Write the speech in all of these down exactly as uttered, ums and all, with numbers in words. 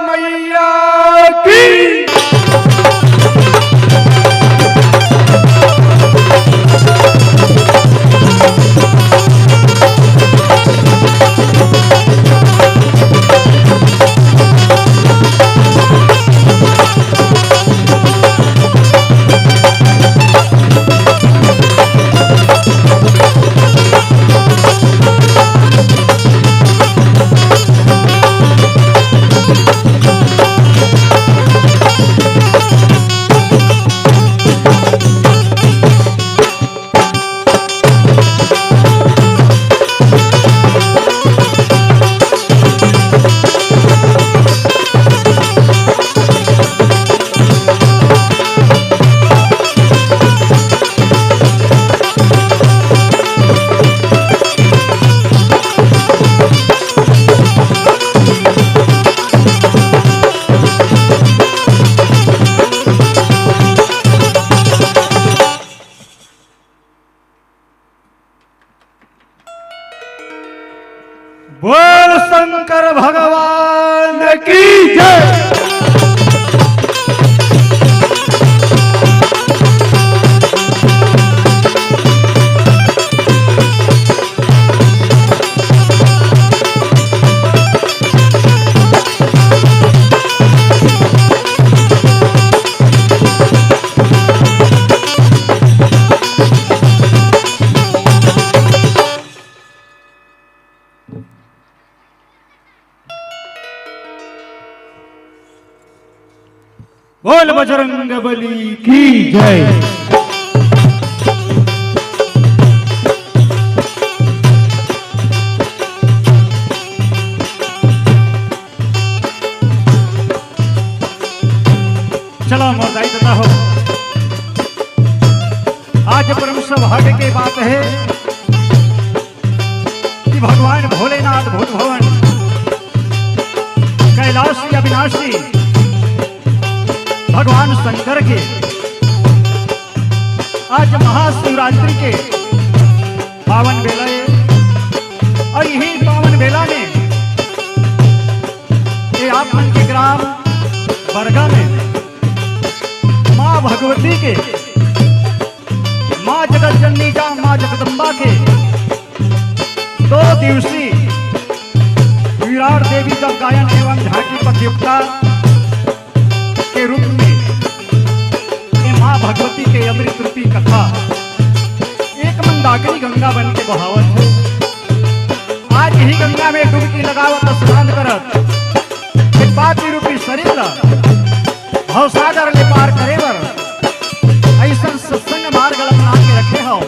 मैया की। बोल शंकर भगवान की जय। बोल बजरंग बली की जय। चलो मोर दाई ददा हो, आज परम सौभाग्य के बात हे कि भगवान भोलेनाथ भूत भवन कैलाशी अविनाशी भगवान शंकर के आज महाशिवरात्रि के पावन बेला हे। अउ इही पावन बेला में ये आप मन के ग्राम बरगा में माँ भगवती के, माँ जगत जननी जा, माँ जगदम्बा के दो दिवसीय विराट देवी तप गायन एवं झांकी प्रतियोगिता के रूप में ये माँ भगवती के अमृत रूपी कथा एक मंदाकिनी गंगा बन के बहावत हे। आज ही गंगा में डुबकी लगावत, स्नान करत, ये पापी रूपी शरीर ला भवसागर ले पार करे बर अइसन सत्संग मार्ग ला बना के रखे हव।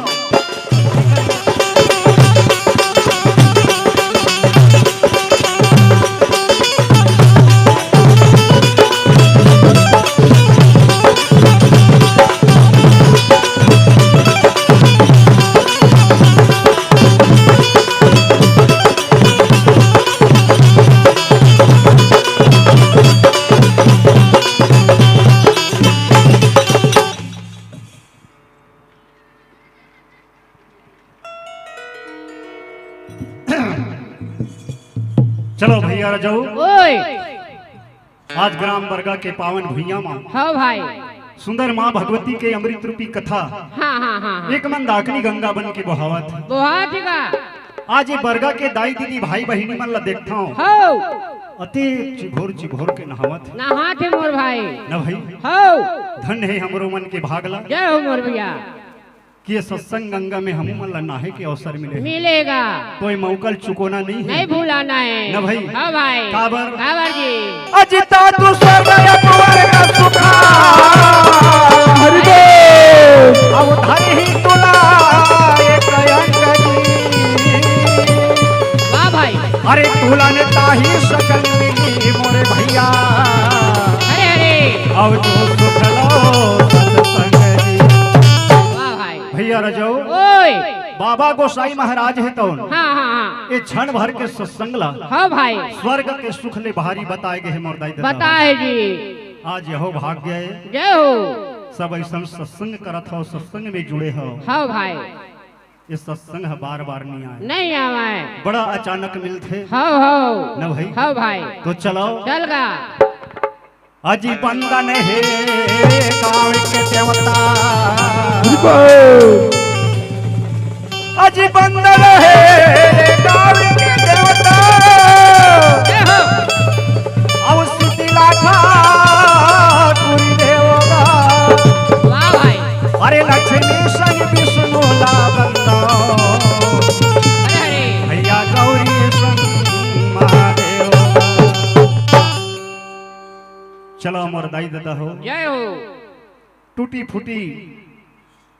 चलो भैया राजाओ, ओए। आज ग्राम बरगा के पावन भुइयां मा हाँ भाई। सुंदर माँ भगवती के अमृत रूपी कथा हाँ, हाँ, हाँ, हाँ। एक मंदाकिनी गंगा बन के बहावत हे। बहावत हे का? आज ये बरगा के दाई दीदी भाई बहिनी मन ला देखथंव। हव। अति चिभोर चिभोर के नहावत हे। नहात हे मोर भाई। न भाई? हव। धन्य हे हमरो मन के भाग ला। जय हो मोर भैया। कि ये सत्संग गंगा में हमू मन ला नहाए के अवसर मिले हे। मिलेगा। तो ये मौका ल चुकोना नहीं हे। नहीं भुलाना हे। न भाई? हाँ भाई। काबर? काबर जी? अजिता तू स्वर्ग अपवर का सुखा। हरि बोल। अब धर ही तुला एक अंगनी। वाह भाई। अरे तुला ने ताही सकल मिली मोरे भैया। अरे, अरे। अब तू सुख लो सत्संग जी। वाह भाई। भैया रजऊ, ओए। बाबा गोसाई महाराज हे तौन। हाँ, हाँ, हाँ। ये क्षण भर के सत्संग ला हाँ भाई। स्वर्ग के सुख ले भारी बताए गे हे मोर दाई ददा। बताए जी। आज यहो भाग्य हे। जय हो। सब अइसन सत्संग करत हव, सत्संग में जुड़े हव। हाँ भाई। ये सत्संग ह बार बार नहीं आए। नहीं आवे। बड़ा अचानक मिलथे। हव, हव। न भाई? हव भाई। तो चलो। चल गा। अजी बंदन हे गाँव के देवता। अजी बंदन हे गाँव के देवता। जय हो। अब शीतला ठाकुर देवता। वाह भाई। अरे लक्ष्मी सन विष्णु ला बंदो। अरे, अरे। भैया गौरी सन महादेव। चलो मोर दाई ददा हो। जय हो। टूटी फूटी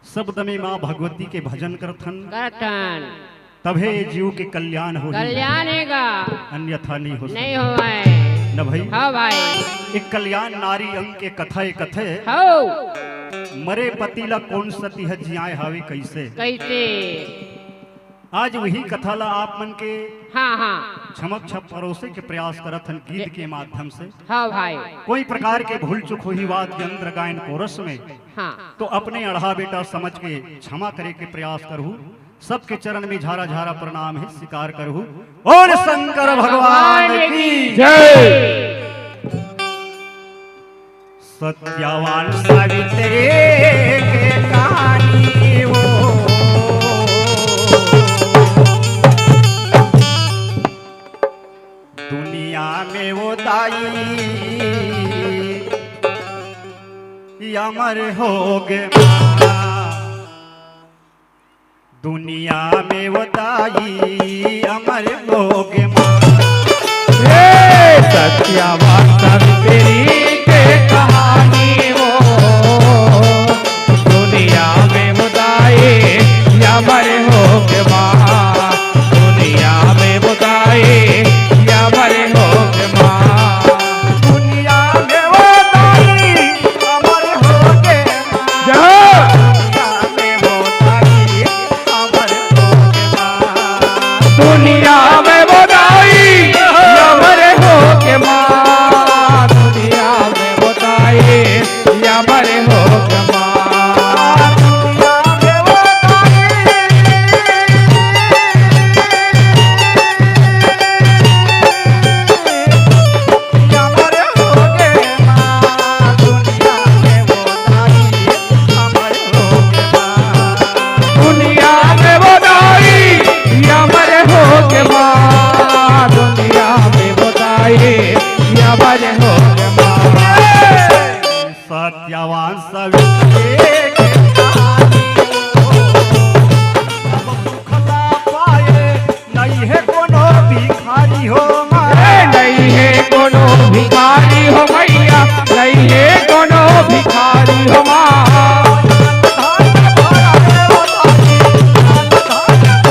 शब्द में माँ भगवती के भजन करथन। करथन। तभे जीव के कल्याण होही। कल्याण हेगा। अन्यथा नहीं हो नहीं सकता। होवय। न भाई? हाँ भाई। एक कल्याण नारी अंग के कथा, एक कथे। हव। मरे पति ला कौन सती ह जियाए हावे कैसे? कैसे? आज वही कथा ला आप मन के हाँ, हाँ। समक्ष परोसे के प्रयास करत हन गीत के माध्यम से। हाँ भाई। कोई प्रकार के भूल चूक होही वाद्य यंत्र गायन कोरस में, हाँ। तो अपने अड़हा बेटा समझ के क्षमा करे के प्रयास करहू। सबके चरण में झारा झारा प्रणाम हे, स्वीकार करहू। बोल शंकर भगवान की जय। सत्यवान सावित्री के कहानी हो। दुनिया में वो दाई अमर हो गे माँ। दुनिया में वो दाई अमर हो गे माँ। हे सत्यवान सावित्री के कहानी हो। दुनिया में वो दाई अमर हो गे माँ। दुनिया में वो दाई अमर हो गे माँ। दुनिया में वो दाई अमर हो गे माँ। जय हो। दुनिया में वो दाई अमर हो गे माँ। दुनिया में वो दाई अमर हो गे माँ। दुनिया में वो दाई अमर हो गे माँ। दुनिया में वो दाई अमर हो गे माँ। दुनिया में वो दाई अमर हो गे माँ। सत्यवान सावित्री के कहानी हो। अब सुख ला पाए, नहीं हे कोनो भिखारी हो माँ। ए, नहीं हे कोनो भिखारी हो मैया, नहीं हे कोनो भिखारी हो माँ। दुनिया में वो दाई अमर हो गे माँ।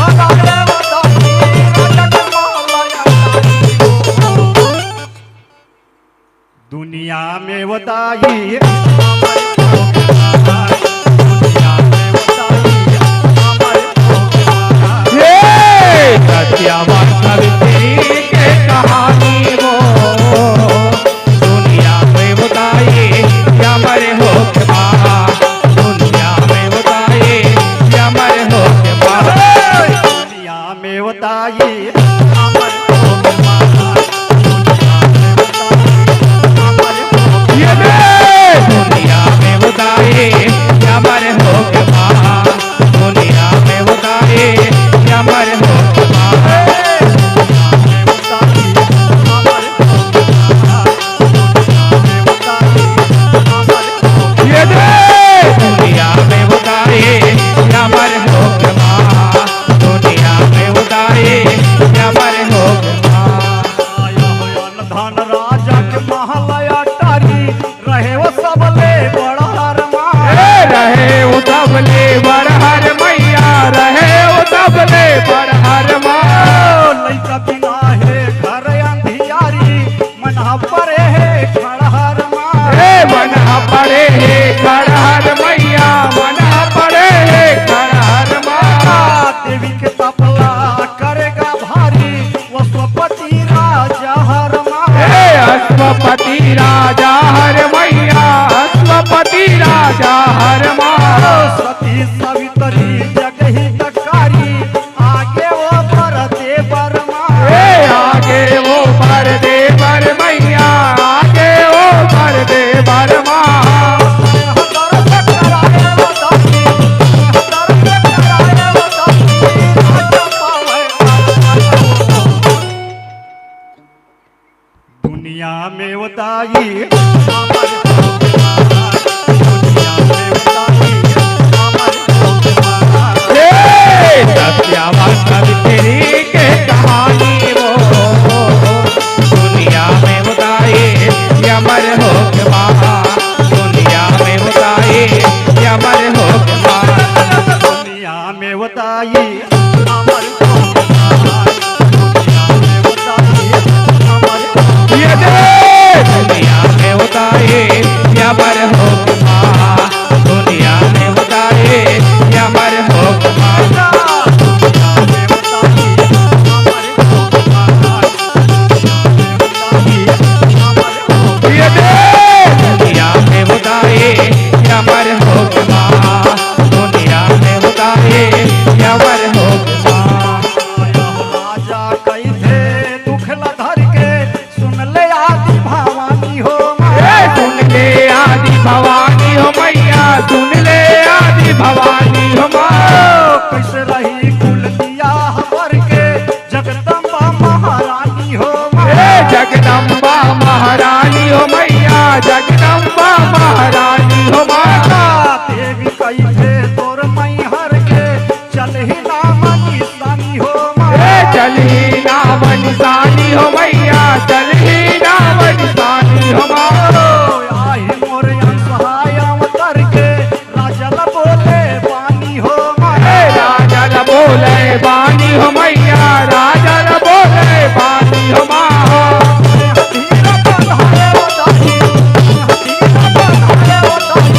दुनिया में वो दाई अमर हो गे माँ। हे सत्यवान सावित्री के कहानी हो। दुनिया में वो दाई अमर हो गे माँ। दुनिया में वो दाई अमर हो गे माँ। दुनिया में वो दाई अमर हो गे माँ। दुनिया में वो दाई अमर हो गे माँ। ये दे! दुनिया में वो दाई अमर हो गे माँ। दुनिया में वो दाई अमर हो गे माँ। दुनिया में वो दाई अमर हो गे माँ। ये दे! दुनिया में वो दाई अमर हो गे माँ। दुनिया में वो दाई अमर हो गे माँ। धन राजा के महल अटारी, रहे वो सबले बड़हर माँ। ए, रहे वो सबले बड़हर मैया, रहे वो सबले बड़हर माँ। लइका बिना हे घर अंधियारी, मन ह परे हे खड़हर माँ। ए, मन ह परे हे खड़हर मैया, मन ह परे हे खड़हर माँ। देवी के तपला करेगा भारी, वो अश्वपति राजा हर माँ। ए, अश्वपति राजा हर मैया, अश्वपति राजा हर माँ। सती सावित्री जग हितकारी, देवताई, हमर होके माँ, दुनिया में बताई, हमर होके माँ। हे सत्यवान सावित्री के कहानी वो, दुनिया में बताई, हमर होके माँ, दुनिया में बताई, हमर होके माँ। दुनिया में बताई, हमर होके माँ, दुनिया में बताई, हमर ये दे दुनिया में बताई, हमर होके माँ, दुनिया में बताई, हमर होके माँ। दुनिया में बताई, हमर होके माँ, दुनिया में बताई, हमर होके ये दे दुनिया में बताई, हमर होके माँ, दुनिया में बताई, हमर होके माँ। राजा कइसे दुख ला धर के, सुन ले आदि भवानी हो माँ। ए, सुन ले आदि भवानी हो मैया, सुन ले आदि भवानी हो माँ। कइसे रही कुल दिया हमर के, जगदम्बा महारानी हो माँ। ए, जगदम्बा महारानी हो मैया, जगदम्बा महारानी हो माँ। देवी कइसे तोर मैहर के, चलही नाम निशानी हो माँ। ए, चलही नाम निशानी हो मैया, चलही नाम निशानी हो माँ। आही मोर अंसहाय अवतार के, राजा ला बोले बानी हो माँ। ए, राजा ला बोले बानी हो मैया, राजा ला बोले बानी हो माँ। हथीरा बंधाए ओ दाई, हथीरा बंधाए ओ दाई,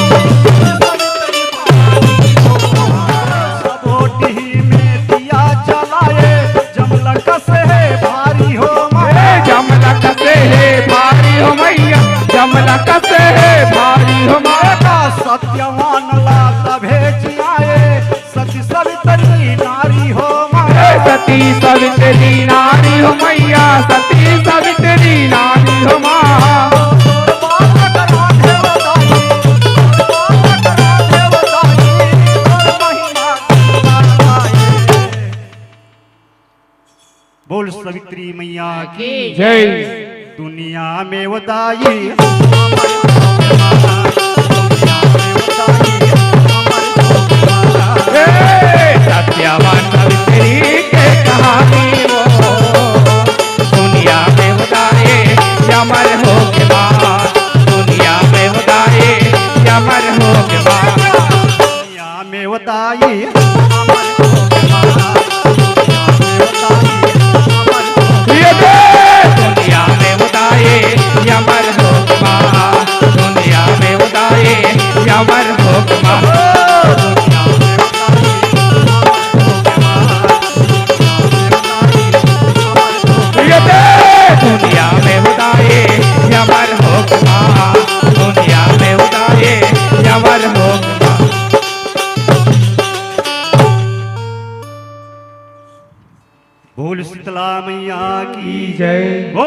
सब ओटही में दिया जलाए, जमलक से हे भारी हो माँ। ए, जमलक से हे भारी हो मैया, जमलक से हे भारी हो माँ। सत्यवान ला तभे जियाए, सती सवित्री नारी हो माँ। ए, सती सवित्री नारी हो मैया, सती सवित्री नारी हो माँ। बोल सवित्री मैया की। जय। दुनिया में बताई, दुनिया में बताई, ए, सत्यवान सवित्री के कहानी वो, दुनिया में बताए, अमर होके माँ, दुनिया में बताए, अमर होके माँ। दुनिया में बताई, अमर होके माँ, दुनिया में बताई, अमर होके ये दे दुनिया में बताए, अमर होके माँ, दुनिया में बताए, अमर होके माँ। दुनिया में बताई, अमर होके माँ, दुनिया में बताई, अमर होके ये दे दुनिया में बताए, अमर होके माँ, दुनिया में बताए, अमर होके माँ। बोल शीतला मैया की जय।